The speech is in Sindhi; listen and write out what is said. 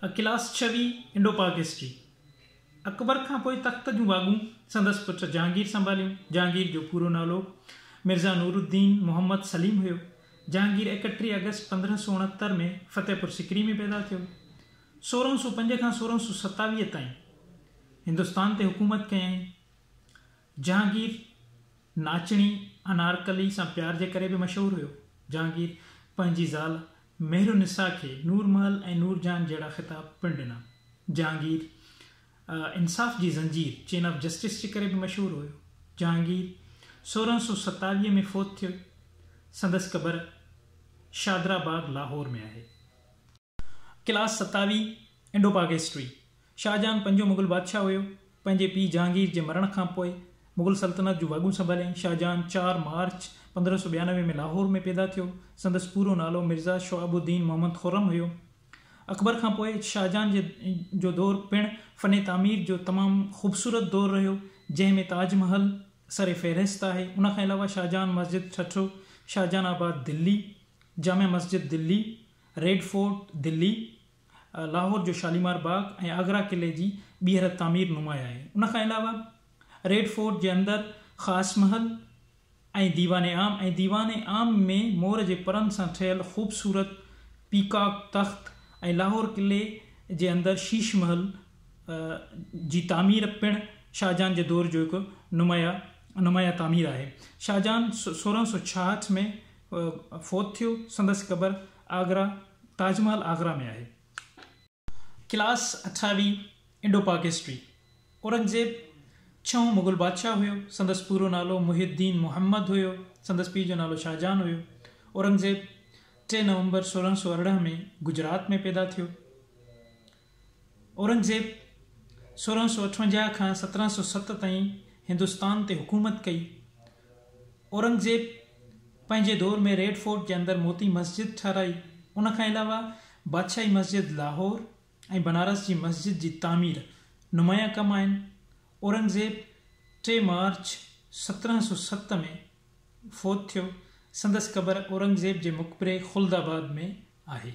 ڪلاس ڇويهه، انڊو پاڪ هسٽري. اڪبر کان پوء تخت جون واڳون سندس پٽ جهانگير سنڀاليون. جهانگير جو پورو نالو مرزا نورالدين محمد سليم هيو. جهانگير 31 آگسٽ 1569 ۾ فتح پور سڪري ۾ پيدا ٿيو. 1605 کان 1627 تائين هندستان تي حڪومت ڪيائين. جهانگير ناچڻي انارڪلي سان پيار جي ڪري به مشهور هيو. جهانگير پنهنجي زال مهرالنساء کي نور محل ۽ نور جهان جهڙا خطاب پڻ ڏنا. جهانگير انصاف جي زنجير، Chain of Justice، جي ڪري به مشهور هيو. جهانگير 1627 ۾ فوت ٿيو. سندس قبر شادرا باغ لاهور ۾ آهي. ڪلاس 27، انڊو پاڪ هسٽري، شاهجهان پنجون مغل بادشاهه هيو. پنهنجي پيء جهانگير جي مرڻ کان پوء مغل سلطنت جون واڳون سنڀاليائين. شاهجهان 4 مارچ 1592 ۾ لاهور ۾ پيدا ٿيو. سندس پورو نالو مرزا شعاب الدين محمد خرم هيو. اڪبر کان پوء شاهجهان جي جو دور پڻ فن تعمير جو تمام خوبصورت دور رهيو، جنهن ۾ تاج محل سر فهرست آهي. ان کان علاوه شاهجهان مسجد ٺٽو، شاهجهان آباد دلي، جامع مسجد دلي، ريڊ فورٽ دلي، لاهور جو شاليمار باغ ۽ آگرا قلعي جي ٻيهر تعمير نمايان آهي. ان کان علاوه ريڊ فورٽ جي اندر خاص محل ۽ ديوان عام ۽ ديوان عام ۾ مور جي پرن سان ٺهيل خوبصورت پيڪاڪ تخت ۽ لاهور قلعي جي اندر شيش محل جي تعمير پڻ شاهجهان جي دور جو هڪ نمايان تعمير آهي. شاهجهان 1666 ۾ فوت ٿيو. سندس قبر آگرا تاج محل آگرا ۾ آهي. ڪلاس 28، انڊو پاڪ هسٽري، اورنگزيب ڇهون مغل بادشاهه هيو. سندس پورو نالو محي الدين محمد هيو. سندس پيء جو نالو شاهجهان هيو. اورنگزيب 3 نومبر 1618 ۾ گجرات ۾ پيدا ٿيو. اورنگزيب 1658 کان 1707 تائين هندستان تي حڪومت ڪئي. اورنگزيب پنهنجي دور ۾ ريڊ فورٽ جي اندر موتي مسجد ٺهرائي. ان کان علاوه بادشاهي مسجد لاهور ۽ بنارس جي مسجد جي تعمير نمايان ڪم آهن. اورنگزيب 3 مارچ 1707 ۾ فوت ٿيو. سندس قبر اورنگزيب جي مقبري خلد آباد ۾ آهي.